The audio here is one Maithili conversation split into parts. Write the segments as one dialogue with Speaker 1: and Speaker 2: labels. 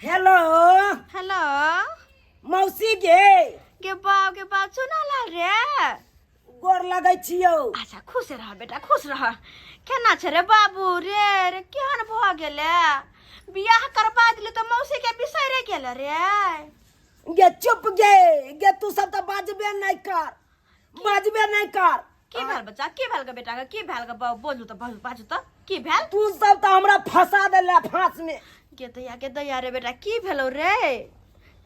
Speaker 1: हेलो।
Speaker 2: हेलो।
Speaker 1: मौसी गे।
Speaker 2: गे बाप, गे बाप, चुना लाल रे।
Speaker 1: गोर लगै छियौ।
Speaker 2: अच्छा, खुश रह बेटा, खुश रह। केना छै रे बाबू रे? रे केहन भऽ गेलै? बियाह करबा दिली तऽ मौसी के बिसरि गेल रे।
Speaker 1: गे चुप गे, गे तू सब तऽ बाजबे नहि कर, बाजबे नहि कर।
Speaker 2: की भेल बच्चा? की भेल गे बेटा? की भेल गे बाबू? बोलू तऽ, बाजू, बाजू तऽ, की भेल?
Speaker 1: तू सब तऽ हमरा फंसा देले फांस में।
Speaker 2: गे दैया, गे दैया रे बेटा, की भेलौ रे?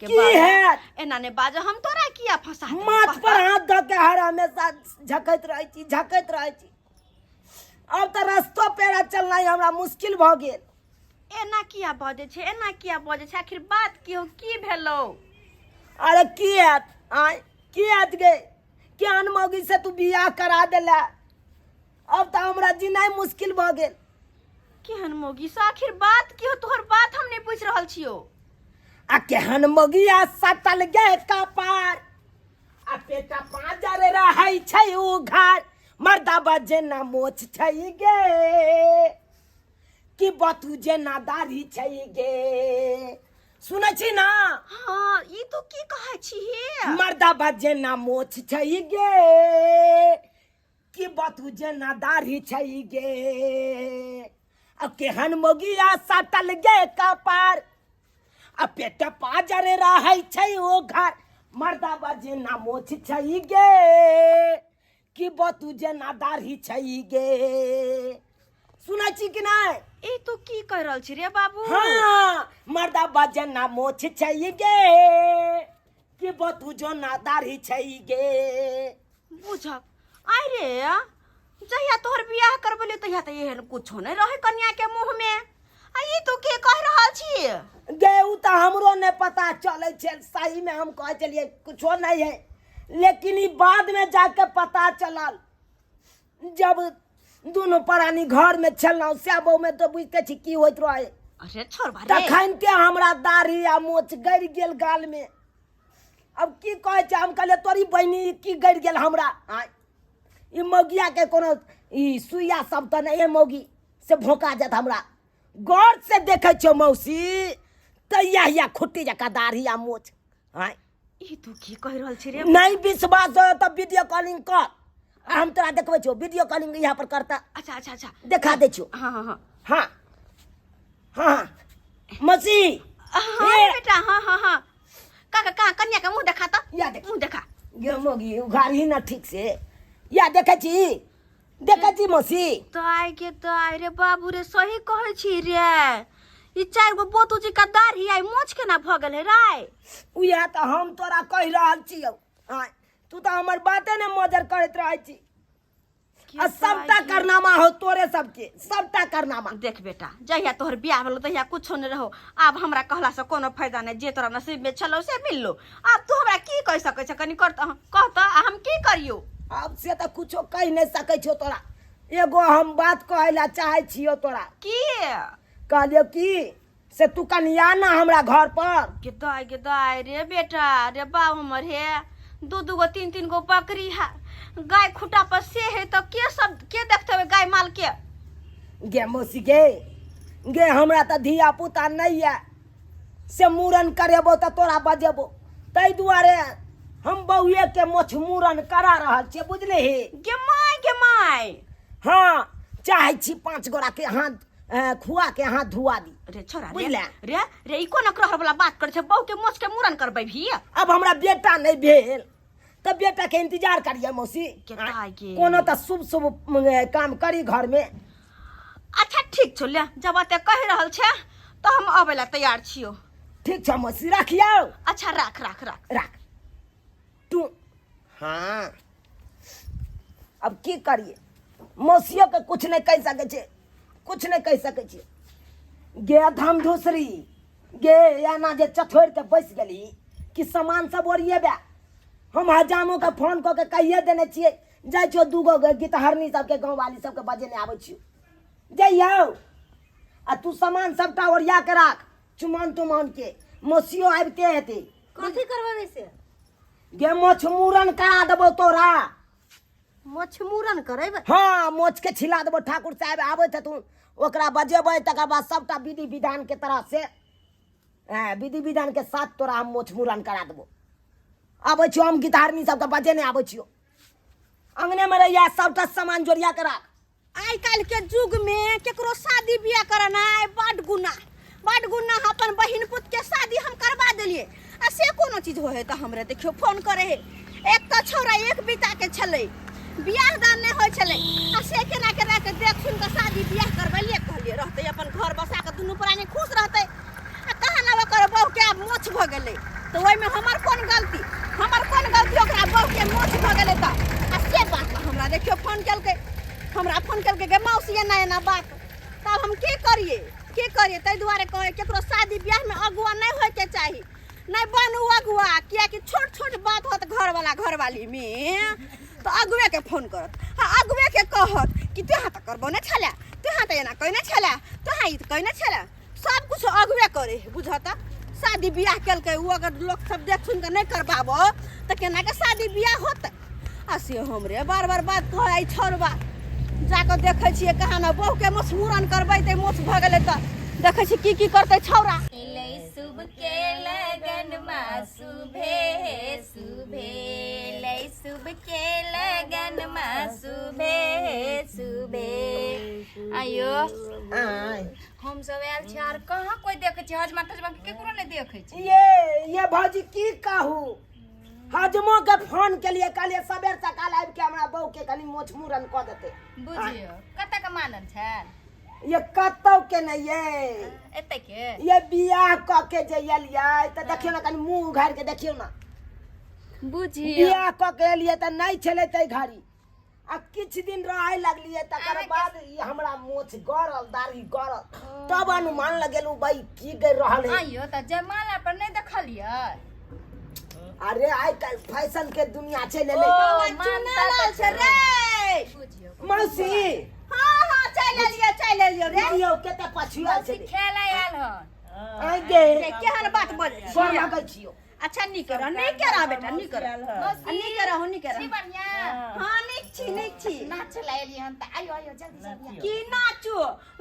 Speaker 2: के
Speaker 1: की
Speaker 2: बाबू,
Speaker 1: हैत?
Speaker 2: एना नहि बाज, हम तोरा किया फंसा देबौ?
Speaker 1: माथ पर हाथ धऽ के हर हमेशा झकैत रहै छी, झकैत रहै छी। आब तऽ रस्तो पेड़ा चलनाइ हमरा मुश्किल भऽ गेल।
Speaker 2: एना किया बजै छै? एना किया बजै छै? आखिर बात की हो, की भेलौ?
Speaker 1: अरे की हैत? आँय, की हैत गे? केहन मौगी से तू बियाह करा देला, अब तऽ हमरा जीनाइ मुश्किल भऽ गेल।
Speaker 2: केहन मौगी से? आखिर बात की हो? तोहर बात हम नहीं पूछ रहल छियो।
Speaker 1: आ केहन मौगिया सटल गे कपार, आ पेटा पाँजर रहै छै उघार, मर्दा बजे ना मोछ छै गे, कि बतू जेना दाढ़ी छै गे। सुनै छी ना?
Speaker 2: हाँ, ई तू की कहै छी हे?
Speaker 1: मर्दा बजे ना मोछ छै गे, कि बतू जेना दाढ़ी छै गे। आ केहन मोगिया सटल गे कपार, आ पेट पाजर रहै छै ओ घर, मर्दा बजे ना मोछ छै गे, कि बतू जेना दाढ़ी छै गे। सुनै छी कि नहि?
Speaker 2: ई तू की कहि रहल छी रे बाबू?
Speaker 1: हाँ, मर्दा बजना मोछ छै गे, कि बतू जोना दाढ़ी छै गे।
Speaker 2: बुझक आइ रे, जहिया तोहर बियाह करबेलियो तहिया तऽ एहन कुछो नहि रहै कन्या के मुँह मे, आ ई तू की कहि रहल छी
Speaker 1: गे? उ तऽ हमरो नहि पता चलै छै। सही में हम कहै छलियै कुछो नहीं है, लेकिन ई बाद में जाके पता चलल जब दुनू प्राणी घर में छलहुँ। सेबो में तऽ बुझते छी की होइत रहे।
Speaker 2: अरे छोड़ रे।
Speaker 1: तखन के हमरा दाढ़ी आ मोछ गड़ि गेल गाल में। अब की कहै छै, हम कहलियै तोरी बहिनी, की गड़ि गेल हमरा? आँय, ई मौगिया के कोनो ई सुइया सब तऽ नहि मौगी से भोंका जायत हमरा। गौर से देखै छियौ मौसी तऽ इएह इएह खुट्टी जकाँ दाढ़ी आ मोछ। आँय,
Speaker 2: ई तू की कहि रहल छी रे?
Speaker 1: नहि विश्वास हो तऽ वीडियो कॉलिंग कर, आ हम तोरा देखबै छियौ। वीडियो कॉलिंग यहाँ पर करता।
Speaker 2: अच्छा अच्छा अच्छा।
Speaker 1: देखा दै छियौ।
Speaker 2: हाँ हाँ हाँ।
Speaker 1: हाँ हाँ हाँ मौसी।
Speaker 2: हाँ रे बेटा, हाँ हाँ हाँ। का का कन्या के मुंह देखा त।
Speaker 1: या देख।
Speaker 2: मुंह देखा।
Speaker 1: गे मौगी, उघारी ना ठीक से। या देखै छी, देखै छी मौसी।
Speaker 2: ताय के ताय रे बाबू रे, सही कहै छी रे। ई चारि गो बोतू जी का दाढ़ी आई मोछ केना भऽ गेल है राय?
Speaker 1: उएह तऽ हम तोरा कहि रहल छियौ। आँय, तू तऽ हमर बाते ने मजर करैत रहै छी। आ सबटा कारनामा हो तोरे सबके, सबटा कारनामा।
Speaker 2: देख बेटा, जहिया तोहर बियाह भेलो तहिया कुछो नहीं रहो। आब हमरा कहला से कोनो फायदा नहीं। जे तोरा नसीब में छलो से मिललो। आब तू हमरा की कह सकै छ? कनी कर त, कह त, आ हम की करियो?
Speaker 1: आब से तऽ कुछो कहि नहीं सकै छो तोरा। एगो हम बात कहै ला चाहै छियो तोरा।
Speaker 2: की?
Speaker 1: कहलियो की से तू कनिया ना हमरा घर पर।
Speaker 2: गे दाय, गे दाय रे बेटा रे, बाप हमर हे, दू दू गो तीन तीन गो बकरी है, गाय खुटा पर से है, तो के सब के देखते हुए गाय माल के?
Speaker 1: गे मौसी गे, गे हमरा तऽ धिया पुता नहीं है से मूड़न करेबो तऽ तोरा बजेबो, ताहि दुआरे हम बौए के मोछ मूड़न करा रहल छियै, बुझलिही?
Speaker 2: गे माय, गे माय।
Speaker 1: हाँ, चाहै छी 5 गोरा के हाथ खुआ के हाथ धुआ दी।
Speaker 2: रे छोरा रे।
Speaker 1: बुझले?
Speaker 2: रे रे, ई कोन अकरहर वाला बात करै छै? बहू के मोछ के मूड़न करबै भी?
Speaker 1: अब हमरा बेटा नहीं भेल तऽ बेटा के इंतजार करिए मौसी।
Speaker 2: के ताय के।
Speaker 1: कोनो तऽ शुभ शुभ काम करी घर में।
Speaker 2: अच्छा ठीक छौ, ले जब एते कहि रहल छै तऽ हम अबै ला तैयार छियौ।
Speaker 1: ठीक छौ मौसी, रखियौ।
Speaker 2: अच्छा, राख राख राख।
Speaker 1: राख तू। हाँ, अब की करिए, मौसियो के कुछ नहीं कह सके छे, कुछ नहीं कह सके छे। गे धम धूसरी गे, एना जे चथोड़ के बैस गेली कि सामान सब ओरिएबे। हम हजामो के फोन कऽ के कहिए देने छियै, जाइ छियौ दूगो गीतहरनी सबके गाँव वाली सबके बजेने आबै छियौ, जइयौ। आ तू सामान सबटा ओरिया के राख चुमान तुमान के, मौसियो आबिते हेतै।
Speaker 3: कथी करबै से?
Speaker 1: गे मोछ मूड़न करा देबो तोरा।
Speaker 3: मोछ मूड़न करेबै?
Speaker 1: हाँ, मोछ के छिला देबो। ठाकुर साहेब आबै छथुन, ओकरा बजेबै, तकर बाद सबटा विधि विधान के तरह से। हाँ विधि विधान के साथ तोरा हम मोछ मुड़न करा देबो। आबै छियो हम गीतहारनी सबके बजेने आबै छियो। अंगने में रहिया सबटा सामान जोड़िया के राख।
Speaker 2: आइ काल्हि के युग में केकरो शादी बियाह करनाइ बड गुनाह, बड गुनाह। अपन बहिन पुत के शादी हम करवा देलिए आ से कोनो चीज होय है तऽ हमरे देखियो फोन करे है। एक तऽ छौड़ा एक बीता के छलै, बियाह दान नहि होइ छलै आ से केना केना के देख सुन के शादी बियाह करबेलिए, कहलिए रहतै अपन घर बसा के दुनू प्राणी खुश रहतै। आ कहाँ ना ओकर बहू के आब मोछ भऽ गेलै तऽ ओहिमे हमर कोन गलती, हमर कोन गलती ओकरा बहू के मोछ भऽ गेलै तऽ। आ से बात हमरा देखियो फोन केलकै, हमरा फोन केलकै गे मौसी एना एना बात, तब हम की करिए की करिए। ताहि दुआरे कहै केकरो शादी बियाहमे अगुआ नहि होइके चाही, नहि बनू अगुआ, कियाकि छोट छोट बात होत घरवाला घरवालीमे तऽ अगुएके फोन करत, हाँ अगुएके कहत कि तोहाँ तऽ करबो नहि छलै, तोहाँ तऽ एना कहने छलै, तोहाँ ई तऽ कहने छलै, सब कुछ अगुए करे है बुझत। शादी बियाह केलकै ओ अगर लोक सब देख सुन के नहि करबाबो तऽ केना के शादी बियाह होतै। आ से हमरे बार बार बात कहै छौड़बा, जाकऽ देखै छियै कहाँ ने बहू के मोछ मुड़न करबै तऽ मोछ भऽ गेलै तऽ देखै छियै की की करतै छौड़ा।
Speaker 4: एलै शुभ के लगन मा शुभे शुभे, एलै शुभ के लगन मा शुभे शुभे। आयो
Speaker 1: आय।
Speaker 4: हम सब आयल छी आर कहाँ कोई देखै छै, हजमा तजमा के केकरो नहि देखै छै।
Speaker 1: ये भौजी की कहू, हजमो के फोन के लिए कहलिए सबेर सकाल आबि के हमरा बहू के कनी मोछ मुड़न कऽ देतै।
Speaker 4: बुझियौ कतऽ के मानल छै
Speaker 1: ये, कतौ के नहीं ये,
Speaker 4: एतै के
Speaker 1: ये बियाह कऽ के जे एलियै तऽ देखियौ ने कनी मुँह उघारि के देखियौ ने।
Speaker 4: बुझियौ
Speaker 1: बियाह कऽ के एलियै तऽ नहि छलै ताहि घड़ी, आ किछु दिन रहे लगलियै तकर बाद ई हमरा मोछ गड़ल, दाढ़ी गड़ल, तब अनुमान लगेलू भाई की गड़ रहल है।
Speaker 4: आइयो तऽ जयमाला पर नहि देखलियै?
Speaker 1: अरे आइ काल्हि फैशन के दुनिया चलि एलै।
Speaker 4: ओ,
Speaker 2: चुना लाल छै रे।
Speaker 4: बुझियौ
Speaker 1: मौसी।
Speaker 2: हाँ हाँ चलि एलियै, चलि एलियै रे।
Speaker 1: बुझियौ कते पछुआ
Speaker 4: मौसी
Speaker 1: छलै।
Speaker 4: खेला आयल हन।
Speaker 1: आइ गे।
Speaker 2: रे, केहन बात बजै छी?
Speaker 1: गोर लगै छियौ।
Speaker 2: अच्छा नीक रह, नीक रह बेटा, नीक रह।
Speaker 4: मौसी,
Speaker 2: नीक रहू, नीक रह।
Speaker 4: छी बढ़िया?
Speaker 2: हाँ नीक छी, नीक छी।
Speaker 4: नाच ला एलियै हन तऽ आइयो आइयो जल्दी जल्दी आइयो।
Speaker 2: की नाचू,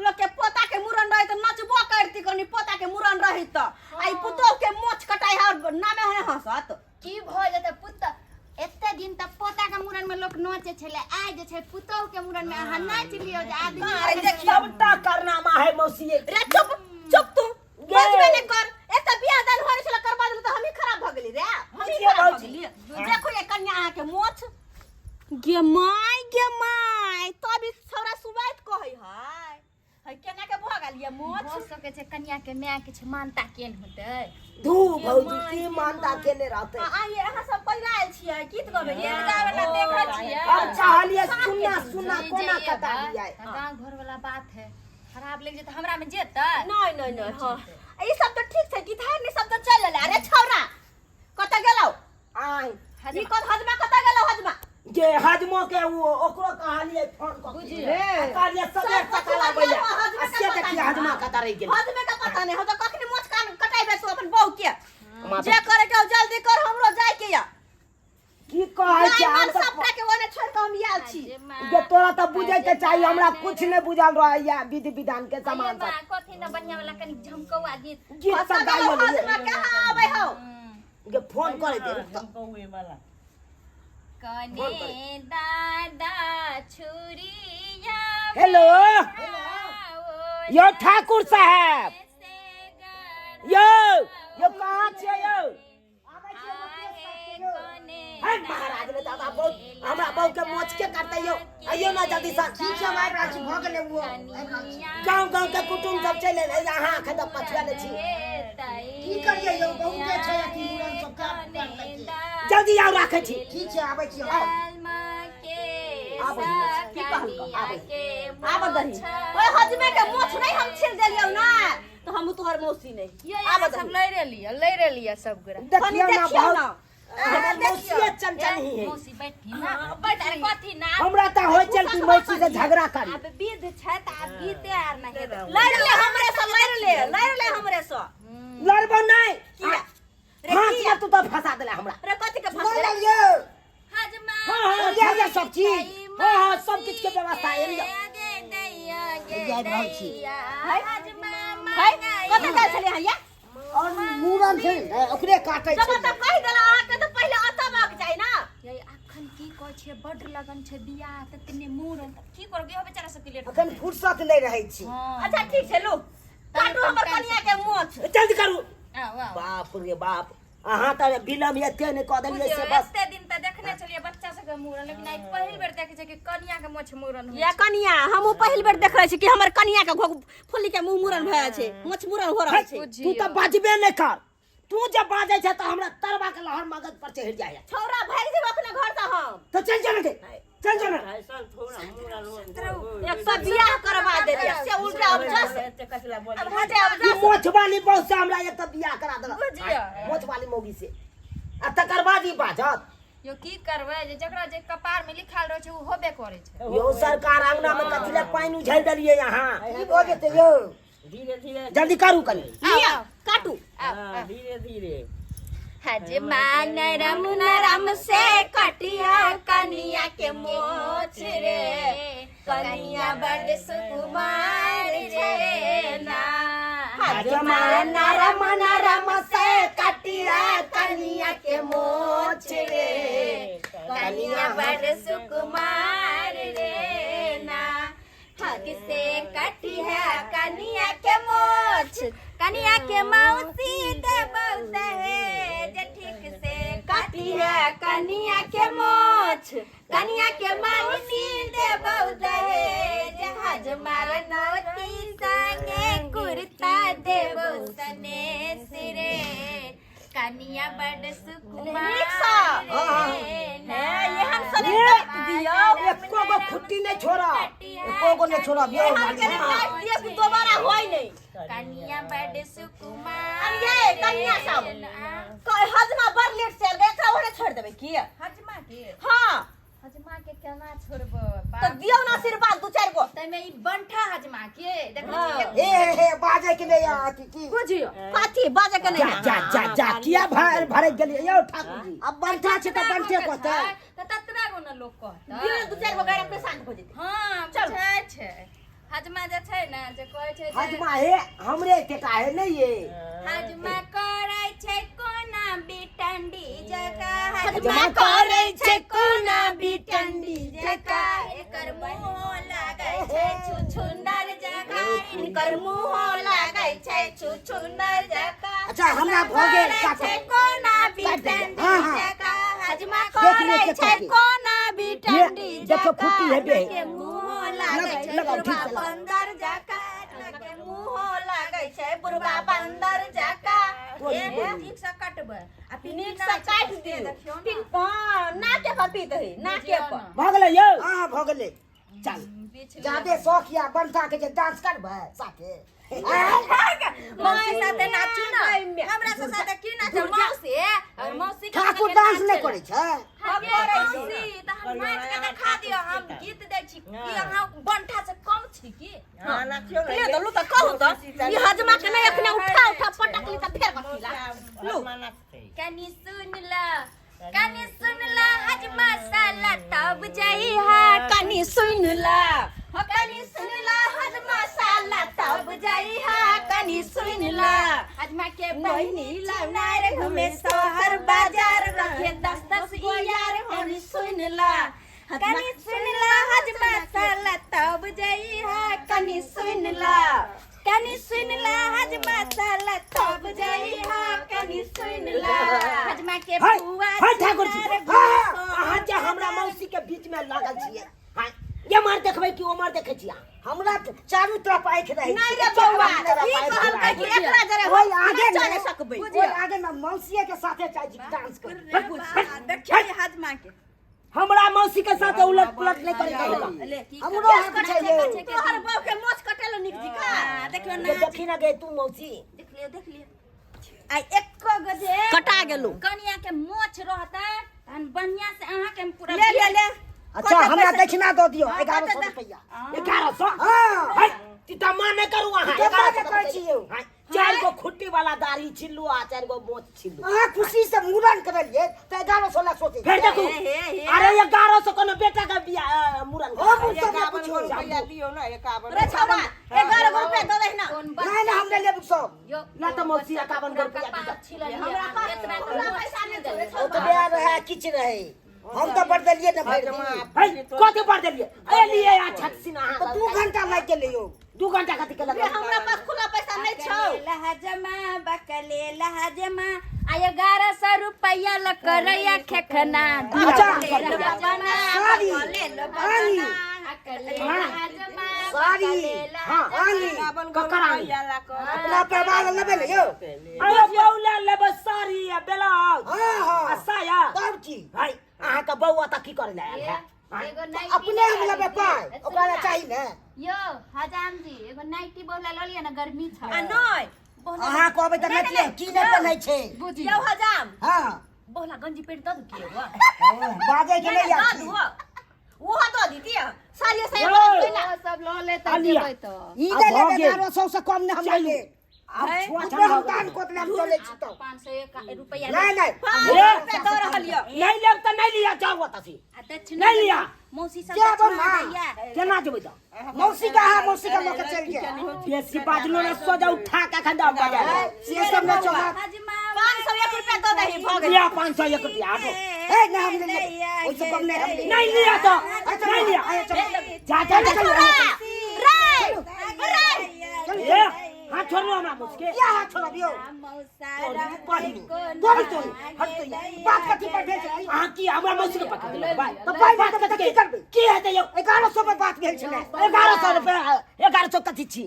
Speaker 2: लोक के पोता के मुड़न रही तऽ नचबो करती, कनी पोता के मुड़न रही तऽ। आ ई पुतोह के मोछ कटाई हर नामे होने हंसत।
Speaker 4: की भऽ जेतै पुत, एते दिन तक पोता के मुड़न में लोक नाचे छलै, आइ जे छै पुतोह के मुड़न में अहाँ नाच लियौ जे आदमी
Speaker 2: अरे देखियौ।
Speaker 1: सबटा कारनामा है मौसी।
Speaker 2: रे चुप चुप तू बजबे नहि कर। एक तऽ बियाह दान होय छलै करबा देलहुँ तऽ हमही खराब भऽ गेली रे, हमही
Speaker 1: बुझियौ
Speaker 2: खराब भऽ
Speaker 1: भौजी।
Speaker 2: गेली। देखो ये कन्या अहाँ के मोछ गे my, गे my, तब ई छौड़ा सुबैत कहै है, है केना के भऽ गेल ये मोछ।
Speaker 4: भऽ सकै छै कन्या के माय किछु मानता केन होतै।
Speaker 1: धू भौजी की मानता केने रहतै।
Speaker 2: आ ये अहाँ सब पहिला आयल छियै गीत गबै?
Speaker 4: गीत गाबै ला देखै छियै।
Speaker 1: हम चाहलियै सुन्ना सुन्ना
Speaker 4: जे
Speaker 1: कोना
Speaker 4: जे
Speaker 1: कटा
Speaker 4: बा,
Speaker 1: दियै।
Speaker 4: तऽ गाँव घर वाला बात है, खराब लागि जेतै हमरा में जेतै।
Speaker 2: नहीं नहीं नहीं, हाँ ई सब तऽ ठीक छै, गीत हार सब तऽ चल एलै। अरे छौड़ा कतऽ गेलौ?
Speaker 1: आय
Speaker 2: ई कत हजमा कतऽ गेलौ हजमा?
Speaker 1: जे हजमो के ओ ओकरो कहलियै फोन कऽ के।
Speaker 4: बुझियौ।
Speaker 1: आ कहलियै सबेर
Speaker 2: सब
Speaker 1: सकाल
Speaker 2: पछुआ
Speaker 1: आबैया।
Speaker 2: गेलौ, हजमे
Speaker 1: आ
Speaker 2: के
Speaker 1: से
Speaker 2: पता
Speaker 1: देखियै
Speaker 2: नहि।
Speaker 1: हजमा कतऽ रहि गेलै।
Speaker 2: हजमे के पता नहि, हम तऽ कखनी मोछ कान कटाइबे तू अपन बहू के।
Speaker 1: माता
Speaker 2: जे करे के हो जल्दी कर, हमरो जाय के या।
Speaker 1: की कहै छै?
Speaker 2: हम
Speaker 1: हम तऽ
Speaker 2: सबटा के ओने छोड़ के हम आयल छी।
Speaker 1: जे तोरा तऽ बुझै के चाही, हमरा कुछ नहि बुझल रहैया विधि विधान के सामान सब।
Speaker 4: कथी न बढ़िया वाला कनी झमकौआ गीत।
Speaker 1: गीत सब
Speaker 2: कतऽ गेलौ
Speaker 1: गाइयो
Speaker 2: हजमा, कहाँ आबै हौ?
Speaker 1: जे फोन करे दे, रुक तऽ।
Speaker 4: कने दादा छुरिया।
Speaker 1: हेलो यो ठाकुर साहेब, यो यो कहाँ छियै यौ? है महाराज रे दादा, बहुत हमरा बहू के मोच के काटते यौ, आइयो ना जल्दी से।
Speaker 5: ठीक छै, हम आबि रहल छी, भऽ गेलै ओ, आबि रहल छी।
Speaker 1: गाँव गाँव के कुटुम्ब सब चलि एलै, अहाँ एखन तक पछुआ ले छी।
Speaker 5: की करियै यौ, बहुते छै अथी मुड़न सब काज लगतै।
Speaker 1: जल्दी आउ, राखै छी।
Speaker 5: ठीक छै, आबै छी हम।
Speaker 1: आबै
Speaker 2: की कहलकौ? आब दही ओए हजमे के मोछ नहीं हम छील देलियौ ना तऽ हम तोहर मौसी नहीं।
Speaker 4: यो
Speaker 2: आब
Speaker 4: यहाँ
Speaker 2: दही।
Speaker 4: सब लड़ि लिअ, लड़ि लिअ सब गोरा।
Speaker 1: देखियौ ना
Speaker 2: देखियौ
Speaker 1: बहुत
Speaker 2: ना।
Speaker 1: हमर मौसिए चंचल ही है।
Speaker 4: मौसी बैठी ना, बैठ कथी ना।
Speaker 1: हमरा तऽ होइ छल कि मौसी से झगड़ा करी।
Speaker 4: आब विध छै तऽ आब गीते आर नहि हेतै।
Speaker 2: लड़ि ले हमरे से, लड़ि ले, लड़ि ले हमरे से।
Speaker 1: लड़बो नहीं।
Speaker 2: किया रे?
Speaker 1: हाथ
Speaker 2: किया
Speaker 1: में तू तऽ फंसा देले हमरा।
Speaker 2: रे कथी के
Speaker 5: सुना
Speaker 2: फंस
Speaker 5: लियौ।
Speaker 4: हजमा
Speaker 1: हाँ हाँ जा जा सब चीज, हाँ हाँ सब किछ के व्यवस्था है लियो।
Speaker 5: आबि रहल छी।
Speaker 2: है कतऽ गेल छलियै हँ या?
Speaker 5: और मूड़न छै ने ओकरे काटै
Speaker 2: जब
Speaker 5: छै।
Speaker 2: तक कहि देला अहाँके तऽ पहिले अतऽ बाग जाइ ना।
Speaker 4: यै अखन की कहै छियै, बड लगन छै बियाह ततने मूड़न, तऽ की करब इहो बेचारा सबके लेट।
Speaker 5: अखन फुर्सत नहि रहै छै।
Speaker 4: हँ।
Speaker 2: अच्छा ठीक छै, लू काटू हमर कनिया के मोछ।
Speaker 1: जल्दी करू।
Speaker 4: आउ आउ।
Speaker 1: बाप रे बाप, अहाँ तऽ विलम्ब एते नहि कऽ देलियै
Speaker 4: बुझियौ
Speaker 1: से बस।
Speaker 4: एते दिन तऽ देखने छलियै बच्चा सबके मूड़न, लेकिन आइ पहिल बेर देखै छियै कि कनिया के मोछ मूड़न होइ
Speaker 2: या
Speaker 4: छै।
Speaker 2: कनिया, हमहूँ पहिल बेर देख रहल छी कि हमर कनिया के घोघ फुल्ली के मुंह मूड़न भए छै, मोछ मूड़न हो रहल छै।
Speaker 1: तू तऽ बजबे नहि कर, तू जब बाजै छै तऽ हमरा तरवा के लहर मगज पर चढ़ि जाइ है।
Speaker 2: छौड़ा भागि जेबै अपने घर से हम।
Speaker 1: तऽ चलि जो ने गे, चलि जो ने।
Speaker 2: एक सौ बियाह करवा देलियै से उल्टा अब जस अब उल्टा अब
Speaker 1: ई
Speaker 2: जस।
Speaker 1: मोछ वाली बहू से हमरा एक तऽ बियाह करा देलक।
Speaker 4: बुझियौ।
Speaker 1: मोछ वाली मौगी से आ तकर बाद ई बाजत।
Speaker 4: यौ की करबै, जे जकरा जे कपार में लिखल रहै छै ओ होबे करै छै।
Speaker 1: यौ सरकार, अंगना में कथी लए पानि उझलि देलियै अहाँ?
Speaker 5: की भऽ जेतै यौ?
Speaker 6: धीरे धीरे
Speaker 1: जल्दी करू कनी।
Speaker 2: लिअ काटू।
Speaker 6: हाँ, धीरे धीरे।
Speaker 4: हजमा नरम नरम से कटिया कनिया के मोछ रे, कनिया बड सुकुमार रे ना।
Speaker 1: हजमा नरम नरम से कटिया कनिया के मोछ रे,
Speaker 4: कनिया बड सुकुमार रे ना। ठग से कटी है कनिया के मोछ, कनिया के मौसी देबौ दहेज। ठीक से काटी है कनिया के मोछ, कनिया के मौसी देबौ दहेज। हजमार नौती संगे कुर्ता देबौ सनेस रे, कनिया बड सुकुमार
Speaker 2: नीक सँ।
Speaker 4: रे ना।
Speaker 2: हे एहन सने
Speaker 1: ए,
Speaker 2: काटि दियौ।
Speaker 1: एको गो खुट्टी नहि छोड़ब, एको गो नहि छोड़ब यौ।
Speaker 2: एहन के काटि दियौ कि दोबारा होय नहि।
Speaker 4: कनिया बड सुकुमार।
Speaker 2: अब ये कनिया सब हजमा बड़ लेट से आयल, एकरा ओहने छोड़ि देबै की?
Speaker 4: हजमा के?
Speaker 2: हाँ।
Speaker 4: हजमा के केना छोड़बै?
Speaker 2: तऽ दियौ ने आशीर्वाद दू चारि गो।
Speaker 4: तैमे ई बंठा हजमा के देखै
Speaker 2: हाँ।
Speaker 4: छियै।
Speaker 5: हे हे हे, बाजै के नहि अथी की?
Speaker 2: बुझियौ कथी बाजै के
Speaker 1: जा
Speaker 2: नहि।
Speaker 1: जा जा जा, किया भर भरक गेलियै यौ ठाकुर जी?
Speaker 5: अब बंठा छै तऽ बंठे कहतै।
Speaker 4: तऽ ततबा गो ने लोक कहतै।
Speaker 2: दियौ ने दू चारि गो गारि, अपने शांत भऽ जेतै।
Speaker 4: हाँ बुझै छै हजमा जे छै ने जे कहै छै जे
Speaker 1: हजमा हे हमरे एकेटा हे नहि ये।
Speaker 4: हजमा करै छै कोना बिटंडी जका,
Speaker 1: हजमा करै छै कोना
Speaker 4: बिटंडी जका। एकर मुँह लागै छै छुछुनर जका, इनकर मुँह लागै छै छुछुनर जका।
Speaker 5: अच्छा, हमरा भऽ गेल,
Speaker 4: करै
Speaker 5: काटो।
Speaker 4: छै कोना
Speaker 1: काटि देलियै।
Speaker 4: बिटंडी
Speaker 1: हाँ, हाँ।
Speaker 4: जका, हजमा
Speaker 1: देख लियौ
Speaker 4: करै
Speaker 1: के
Speaker 4: छै
Speaker 1: कथी।
Speaker 4: कोना बिटंडी
Speaker 1: ये, देखियौ खुट्टी हेबे।
Speaker 4: के मुँह लागै छै
Speaker 1: लगाउ, ठीक
Speaker 4: बुढ़बा
Speaker 1: से लगाउ।
Speaker 4: बन्दर जका, के मुँह
Speaker 2: लागै छै बुढ़बा बन्दर जका।
Speaker 1: बोली, बोली।
Speaker 4: ठीक से कटबै आ
Speaker 2: नीक से काटि दियौ।
Speaker 4: देखियौ ने।
Speaker 2: हाँ, नाके पर पीत है, नाके पर।
Speaker 1: भऽ गेलै यौ?
Speaker 5: हाँ हाँ, भऽ गेलै।
Speaker 1: चल।
Speaker 5: जादे शौक या बंठा के जे डांस करबै साथे।
Speaker 4: मौसी साथे नाचू ने, हमरा से साथे की नाचू मौसी? और मौसी के
Speaker 5: ठाकुर डांस नहि करै छै?
Speaker 4: हम करै छी, तऽ हम नाच के देखा दियौ, हम गीत दै छी। की अहाँ बंठा से कम छी की?
Speaker 6: हाँ, नाचियौ ने।
Speaker 2: ले दलू तऽ कहू तऽ ई हजमा के नहि एखने उठा उठा पटकली तऽ फेर कथी ला लू।
Speaker 6: हजमा नाचतै।
Speaker 4: कनी सुन ल, कनी सुन ल हजमा साला तब जइहा।
Speaker 2: कनी सुन ला हो, कनी सुन ला हजमा साला तब जइहा, कनी सुन ला।
Speaker 4: हजमा के
Speaker 2: बहिनी लौनार घूमे शहर बाजार, रखे दस दस यार, कनी सुन ला।
Speaker 4: कनी सुन ल हजमा साला तब जइहा,
Speaker 2: कनी सुन ला।
Speaker 4: कनी सुन ल हजमा साला तब जइहा, कनी सुन ल हजमा के
Speaker 1: हाय
Speaker 4: बुआ
Speaker 1: हाय ठाकुर जी,
Speaker 4: छिनार
Speaker 1: हाँ,
Speaker 4: घूमे
Speaker 1: अहाँ जे हमरा मौसी के बीच में लागल छियै, हाँ, ये मार देखबै कि ओमर देखै छियै अहाँ?
Speaker 5: हमरा चारू तरफ आँखि रहै
Speaker 2: नहीं
Speaker 5: छै।
Speaker 2: रे बौआ,
Speaker 5: चारू
Speaker 2: ई
Speaker 5: तरफ आँखि
Speaker 2: कहलकै कि
Speaker 5: रहै छै।
Speaker 2: एकरा जरे
Speaker 5: ओहि आगे
Speaker 2: चले
Speaker 5: मे
Speaker 2: सकबै।
Speaker 5: ओहि आगे मे मौसीए के साथे चाहे छी डांस कर।
Speaker 2: देखियौ ई हजमा के
Speaker 1: हमरा मौसी के साथ उलट पुलट नहीं करे के।
Speaker 5: हमरो हक छै यौ।
Speaker 2: तोहर बहू के मोछ कटेलो नीक जिका।
Speaker 4: देखियौ
Speaker 1: ये
Speaker 4: नाच।
Speaker 1: देखी ना गे तू मौसी।
Speaker 4: देख लियौ, देख लियौ, आ एको गो जे
Speaker 2: कटा गेलो।
Speaker 4: कनिया के मोछ रहतै तहन बढ़िया से अहाँ के हम पूरा
Speaker 2: ले ले ले।
Speaker 5: अच्छा, हमरा दक्षिणा दऽ दियौ 1100 रुपैआ।
Speaker 1: 1100?
Speaker 5: हाँ।
Speaker 1: हाय, तीता माँ नहीं करू अहाँ।
Speaker 5: केतना
Speaker 1: 1100
Speaker 5: के कहै छी यौ?
Speaker 1: हाय, चारि गो खुट्टी वाला दाढ़ी छिल्लू आ चारि गो मोछ छिल्लू।
Speaker 5: अहाँ खुशी से मूड़न करलियै तऽ 1100 ला सोचै
Speaker 1: फेर देखू,
Speaker 2: हे, हे, हे।
Speaker 1: अरे 1100 कोनो बेटा के बियाह मूड़न
Speaker 5: हम
Speaker 1: करबै।
Speaker 5: सब नहि पुछियौ।
Speaker 6: रुपया दियौ ने, 51।
Speaker 2: रे छौड़ा, 11 गो रुपया दऽ दही ना।
Speaker 4: कोन
Speaker 5: नहि नहि, हम नहि लेब सब।
Speaker 4: यो
Speaker 1: ना तऽ मौसी 51 गो रुपया दीजिए।
Speaker 4: छिललियै
Speaker 2: हमरा पास
Speaker 4: एतना तऽ
Speaker 2: खुला
Speaker 4: मोछ
Speaker 2: पैसा नहि
Speaker 4: छिल
Speaker 2: छौ रे
Speaker 4: देलियै।
Speaker 2: छौड़ा।
Speaker 5: ओतबे रहै किछु रहै, हम तऽ बड़ देलियै ने भरि दिन।
Speaker 1: है, कथी पढ़ देलियै? एलियै आ छत सिना
Speaker 5: तऽ 2 घंटा लागि गेलै यौ।
Speaker 1: 2 घंटा कथी के
Speaker 2: रे
Speaker 1: लगल?
Speaker 2: हमरा पास खुला पैसा नहि छौ।
Speaker 4: लहजमा बकले लहजमा आ 1100 रुपया ल करैया खेखना।
Speaker 1: अच्छा।
Speaker 4: लहजमा
Speaker 5: साड़ी
Speaker 2: ले लो
Speaker 5: आनी
Speaker 4: अकले लहजमा
Speaker 5: साड़ी
Speaker 1: हाँ,
Speaker 5: आनी
Speaker 1: ककर आनी?
Speaker 5: अपना परिवार लेबै ने यौ।
Speaker 1: अरे बौला लेबै साड़ी आ ब्लाउज
Speaker 5: हाँ
Speaker 1: आ
Speaker 5: हाँ
Speaker 1: साया
Speaker 5: सब चीज।
Speaker 1: है, अहाँके बौआ तऽ की करै लए आयल है?
Speaker 4: एगो नाइटी
Speaker 5: अपने हम लेबै पाइ, ओकरा लए चाही ने।
Speaker 4: यो हजाम जी, एगो नाइटी बोला लऽ लिअ ने, गर्मी छ।
Speaker 2: आ नहि
Speaker 5: अहाँ कहबै तऽ नहि की नहि पहिनै छै।
Speaker 4: बुझी
Speaker 2: यौ हजाम,
Speaker 5: हाँ
Speaker 4: बोला गंजी पेट दऽ दू की एगो?
Speaker 5: बाजै के नहि
Speaker 2: दऽ
Speaker 5: आबै।
Speaker 2: दू, ओहो दऽ दितियै साड़ी साया।
Speaker 1: यौ।
Speaker 4: ओ सब लऽ ले तऽ
Speaker 1: आलिया।
Speaker 4: जेबै तऽ
Speaker 5: ई
Speaker 1: आब
Speaker 5: नहि
Speaker 1: भऽ
Speaker 5: लेबै,
Speaker 1: गेल।
Speaker 5: 1100 से कम नहि हम
Speaker 1: चलू।
Speaker 5: लेबै।
Speaker 1: आब छुआ
Speaker 5: उतबे
Speaker 1: छान
Speaker 5: हम
Speaker 1: भऽ
Speaker 5: दान
Speaker 1: गेल।
Speaker 5: कऽ देले, हम चलै छी तऽ।
Speaker 4: 501 रुपया।
Speaker 5: नहि नहि,
Speaker 2: 500 रुपया दऽ रहल यऽ।
Speaker 1: नहि लेब तऽ नहि लिअ, जाउ ओतऽ से।
Speaker 4: आ दक्षिणा
Speaker 1: नहि लिअ।
Speaker 4: मौसी सब
Speaker 5: जाबो
Speaker 4: दक्षिणा
Speaker 5: ना।
Speaker 4: दैया।
Speaker 1: केना जेबै तऽ?
Speaker 5: मौसी का अहाँ मौसी का लऽ के चलि गेल।
Speaker 1: बेसी बाजलो ने सोजा उठा के एखन दाम बजा
Speaker 5: से सब नहि चलत।
Speaker 4: हजमा
Speaker 2: 501 रुपया दऽ दही, भऽ गेल।
Speaker 1: लिअ 501 रुपया आबो।
Speaker 5: ए नहि, हम नहि लेबै, ओहिसँ कम नहि हम लेबै।
Speaker 1: नहीं लिया तो नहीं लिया, जा जा जा।
Speaker 2: रे रे
Speaker 1: ए हाथ छोड़लो हमरा मुझके।
Speaker 5: किया हाथ छोड़ब यौ?
Speaker 1: पहिलू
Speaker 5: तोड़ तोड़ हट तो बात कथी पर भेल छलै?
Speaker 1: अहाँ की हमरा मौसी के पकड़ लेलक भाई?
Speaker 5: तऽ पाइ नहि देबै तऽ की करबै?
Speaker 1: की हेतै यौ?
Speaker 5: 1100 पर बात भेल छलै।
Speaker 1: 1100 रुपया, 1100 कथी छी?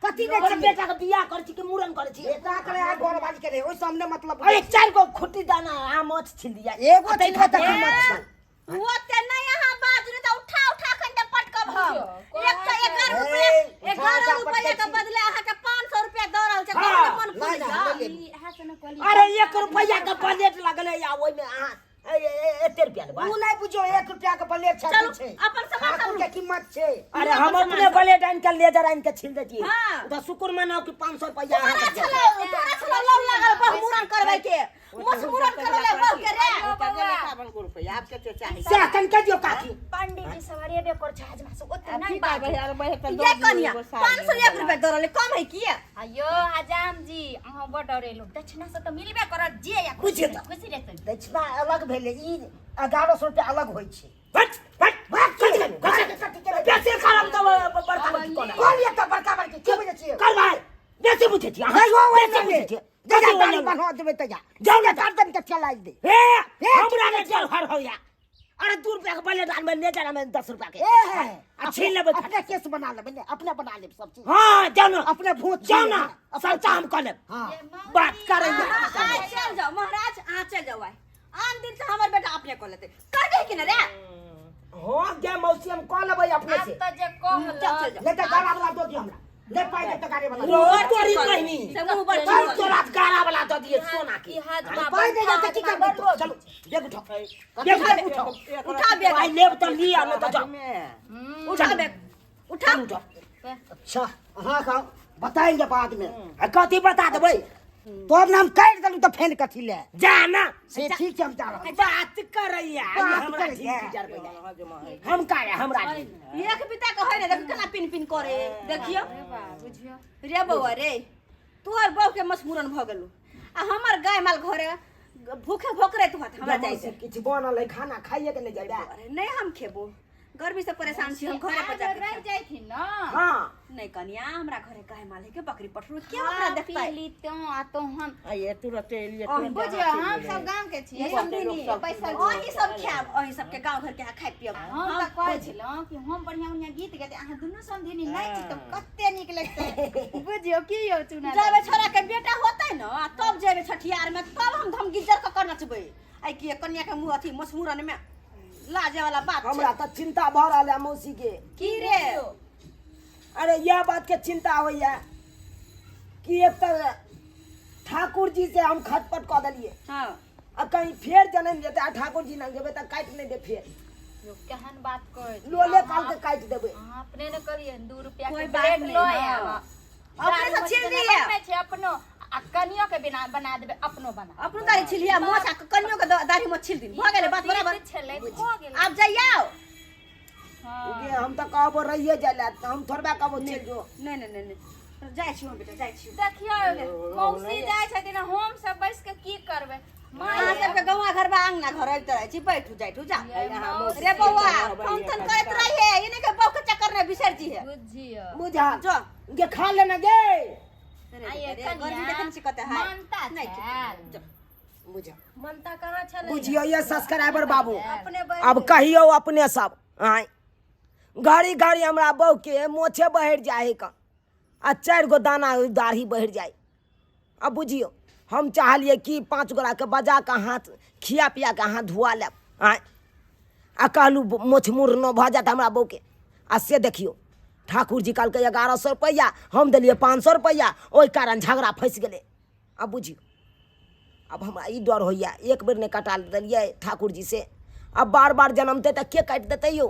Speaker 5: कथी नहि
Speaker 1: ओकर
Speaker 5: छी?
Speaker 1: बेटा के बियाह करै छी कि मूड़न करै छी?
Speaker 5: बेटा करे आ घरवाली करे, ओहि सामने मतलब।
Speaker 1: अरे चारि गो खुट्टी दाना अहाँ माछ छिल दिया।
Speaker 5: एगो छिलबै तऽ कीमत छै।
Speaker 2: ओते नहि अहाँ बाजू तऽ उठा उठा के तऽ पटकब हम। एक तऽ 11 रुपया,
Speaker 5: ए, उठा
Speaker 2: 11
Speaker 5: उठा
Speaker 2: रुपया
Speaker 5: पटकै
Speaker 2: के
Speaker 5: छी।
Speaker 2: बदले अहाँके 500 रुपया दऽ रहल छै।
Speaker 1: हाँ।
Speaker 2: तहन मन
Speaker 5: नहि,
Speaker 2: फूलि
Speaker 5: नहि,
Speaker 2: जाउ।
Speaker 5: नहि लेब।
Speaker 4: इएह से ने कहली।
Speaker 1: अरे 1 रुपया के प्लेट लगलै आ ओहिमे अहाँ एते रुपया लेबै?
Speaker 5: उ नहि बुझियौ, 1 रुपया के प्लेट छै।
Speaker 2: चलू,
Speaker 5: छै
Speaker 2: अपन सामान
Speaker 5: ठाकुर के कीमत छै।
Speaker 1: अरे हम अपने प्लेट आनि के लेजर आनि के छिल दै छी।
Speaker 2: हाँ।
Speaker 1: तऽ शुक्र मनाउ कि 500 रुपया
Speaker 2: तोरा
Speaker 1: अहाँके
Speaker 2: छलौ, तोरा छलौ लौ लागल बहु मूड़न करबै के, मुछ मूड़न करबै ले बहु के रे।
Speaker 6: 51 गो रुपया आब कते चाही?
Speaker 1: सएह कनि कहि दियौ काकी।
Speaker 4: पंडित जी सब अरेबे कर छै, हजमा सब ओते
Speaker 6: आब
Speaker 4: नहीं
Speaker 6: की
Speaker 4: बाजू।
Speaker 6: करबै? अरे बहे तऽ
Speaker 2: ये
Speaker 6: दऽ दियौ
Speaker 2: कनिया
Speaker 6: एगो साड़ी।
Speaker 2: 501 रुपया दऽ रहल, कम है की?
Speaker 4: अयो हजाम जी, अहाँ बड डरेलु, दक्षिणा से तऽ मिलबे करत जे या
Speaker 1: बुझिए तऽ।
Speaker 4: खुशी रहतै।
Speaker 5: दक्षिणा अलग भेलै, ई 1100 रुपया अलग होइ छै।
Speaker 1: हट हट कथी करू? बेसी करब तऽ बड़का बड़की कोना
Speaker 5: कहलियै तऽ बड़का बड़की की बुझै छियै?
Speaker 1: करबै, बेसी बुझै छी अहाँ।
Speaker 5: नहि यौ, ओहि
Speaker 1: बेसी
Speaker 5: नहि
Speaker 1: बुझै छियै।
Speaker 5: जा
Speaker 1: कथी
Speaker 5: दाढ़ी
Speaker 1: ओहि
Speaker 5: बनवा देबै तऽ जा।
Speaker 1: जाउ ने।
Speaker 5: गर्दन के चलाइ दे।
Speaker 1: हे, हमरा ने डर हर होइया। अरे 2 रुपया के बलेट आनबै, लेजर आनबै 10 रुपया के
Speaker 5: ए है
Speaker 1: आ छीन लेबै।
Speaker 5: अपने केस बना लेबै ने, अपने बना लेब सब चीज।
Speaker 1: हाँ जाउ ने,
Speaker 5: अपने भूत
Speaker 1: जाउ ने, सबटा हम कऽ लेब।
Speaker 5: हाँ
Speaker 1: बात करैया।
Speaker 2: अहाँ आइ चलि जाउ महाराज, अहाँ चलि जाउ आइ। आन दिन से हमर बेटा अपने कऽ लेतै, करबै कि ने रे?
Speaker 1: हाँ गे मौसी, हम कऽ लेबै अपने
Speaker 4: आब
Speaker 1: से।
Speaker 4: तऽ जे कहलक
Speaker 2: चल चल जाउ।
Speaker 5: नहि तऽ गाड़ा वाला दऽ दियौ हमरा, नहि पाइ देब तऽ गाड़े वाला।
Speaker 1: रो तोरी बहिनी,
Speaker 2: से मुँह बड़
Speaker 1: चल तोरा गाड़ा वाला दऽ दिए सोना के।
Speaker 4: ई हजमा
Speaker 5: पाइ नहि देब तऽ की करबै?
Speaker 4: बड़
Speaker 1: चलू बेग उठाओ,
Speaker 5: बेग
Speaker 1: बेग
Speaker 5: उठाओ।
Speaker 1: उठाओ।
Speaker 2: उठा बेग।
Speaker 1: पाइ लेब तऽ लिअ, नहि तऽ जाउ।
Speaker 2: उठा बेग, उठा।
Speaker 1: चलू जाउ।
Speaker 5: अच्छा, अहाँके बताएंगे बाद में।
Speaker 1: आ कथी बता देबै?
Speaker 5: तोर नाम काटि देलहुँ तऽ फेन कथी ले
Speaker 1: जा ना।
Speaker 5: से ठीक छै, हम जा रहल छी।
Speaker 1: बात करैया
Speaker 5: बात
Speaker 1: हमरा।
Speaker 5: करैया।
Speaker 1: ठीक जरबैया हम का हमरा
Speaker 2: एक बिता के होय ने, देखो केना पिन पिन करे, देखियो।
Speaker 4: बुझियो
Speaker 2: रे बौआ रे, तोहर बहू के मसमुरन भऽ गेलौ आ हमर गाय माल घरे भूखे भोकरैत होत। हमरा जाइ छै।
Speaker 1: किछु बनल है खाना, खाइए के नहि जेबै?
Speaker 2: अरे नहि, हम खेबो, गर्मी से परेशान छी, हम घरे पर जाके
Speaker 4: रह
Speaker 2: खायब।
Speaker 4: जाइथिन न।
Speaker 1: हाँ
Speaker 2: नहीं कनिया, हमरा घरे गाय माल है के बकरी पठरू के ओकरा देखतै?
Speaker 4: पी तो आ तो हम
Speaker 6: आइए तुरते एलियै तुरते।
Speaker 4: बुझियो हम सब गांव के छियै समधिनी, पैसा
Speaker 2: अहीं सब खायब, अहीं सबके गाँव घर के खाय पियब।
Speaker 4: हम तऽ कहै छलहुँ कि हम बढ़िआँ बढ़िआँ गीत गेतै, अहाँ दुनू समधिनी नाचि तऽ कते नीक लगतै। बुझियौ की यौ चुना
Speaker 2: जेबै छोरा के बेटा होतै न आ तब जेबै छठियार में, तब हम धमगिज्जर कऽ कऽ नचबै। आइ की कनिया के मुँह अथी मसमुरन में लाजे वाला बात छै।
Speaker 1: हमरा तऽ चिंता भऽ रहल है मौसी के।
Speaker 2: की रे?
Speaker 1: अरे यह बात के चिंता होइया कि एक तऽ ठाकुर जी से हम खटपट कऽ देलियै
Speaker 2: हाँ
Speaker 1: आ कहीं फेर जनम जेतै आ ठाकुर जी लग जेबै तऽ काटि नहि दे फेर।
Speaker 4: यौ केहन बात कहै छी?
Speaker 1: लोले काल के काटि देबै।
Speaker 4: अहाँ अपने ने करियै 2 रुपया
Speaker 2: कोई
Speaker 4: के
Speaker 2: बात
Speaker 4: ब्रेड
Speaker 2: नहीं,
Speaker 4: लऽ
Speaker 2: हाँ।
Speaker 4: आयब।
Speaker 2: अपने से छील दिए।
Speaker 4: बनबै छै अपनो आ कनियो के बिना बना देबै अपनो बना
Speaker 2: अपनो दाढ़ी छिलिया मोछ आ कनियो के दाढ़ी मोछ छिल दिन भऽ गेलै बात बराबर
Speaker 4: छलै भऽ गेलै
Speaker 2: आब जइयौ
Speaker 4: हँ
Speaker 1: गे हम तऽ कहबो रहिए जाय लए तऽ हम थोड़बे कहबो चलि जो
Speaker 2: नहि नहि नहि नहि जाइ छी हम बेटा जाइ छी
Speaker 4: देखियौ मौसी जाइ छथिन हम सब बैस के की करबै माँ
Speaker 2: अहाँ सबके गौआ घरबा अंगना घर आबिते रहै छी बैठू जाइठू जा
Speaker 4: ये मौसी
Speaker 2: रे बौआ फोन तोन करैत रहिए ई नहि के बौक चक्कर नहि बिसरि जीहे
Speaker 4: बुझियौ
Speaker 1: बुझा
Speaker 2: जो
Speaker 1: गे खा लेना गे
Speaker 2: रे
Speaker 4: आइए
Speaker 2: रे,
Speaker 4: कनिया,
Speaker 2: गर्मी देखै छी कते हाय
Speaker 4: मानता
Speaker 2: नहि
Speaker 4: छल।
Speaker 2: जो
Speaker 1: बुझा
Speaker 3: मनता कहाँ छलै
Speaker 1: बुझियौ ये सब्सक्राइबर बाबू
Speaker 3: अपने बैठ
Speaker 1: अब कहियौ अपने सब आँय घड़ी घड़ी हमरा बहूके मोछे बहरि जाइ हइ कन आ चारि गो दाना दाढ़ी बहरि जाइ अब बुझियौ हम चाहलियै कि पाँच गोराके बजा कऽ हाथ खिया पिया कऽ हाथ धुआ लेब आँय आ कहलहुँ मोछ मुड़नो भऽ जायत हमरा बहूके आ से देखियौ ठाकुर जी कहलकै 1100 रुपैआ हम देलियै 500 रुपैआ ओहि कारण झगड़ा फँसि गेलै आब बुझियौ आब हमरा ई डर होइए एक बेर नहि कटा देलियै ठाकुर जी से आब बार बार जनमतै तऽ के काटि देतै यौ।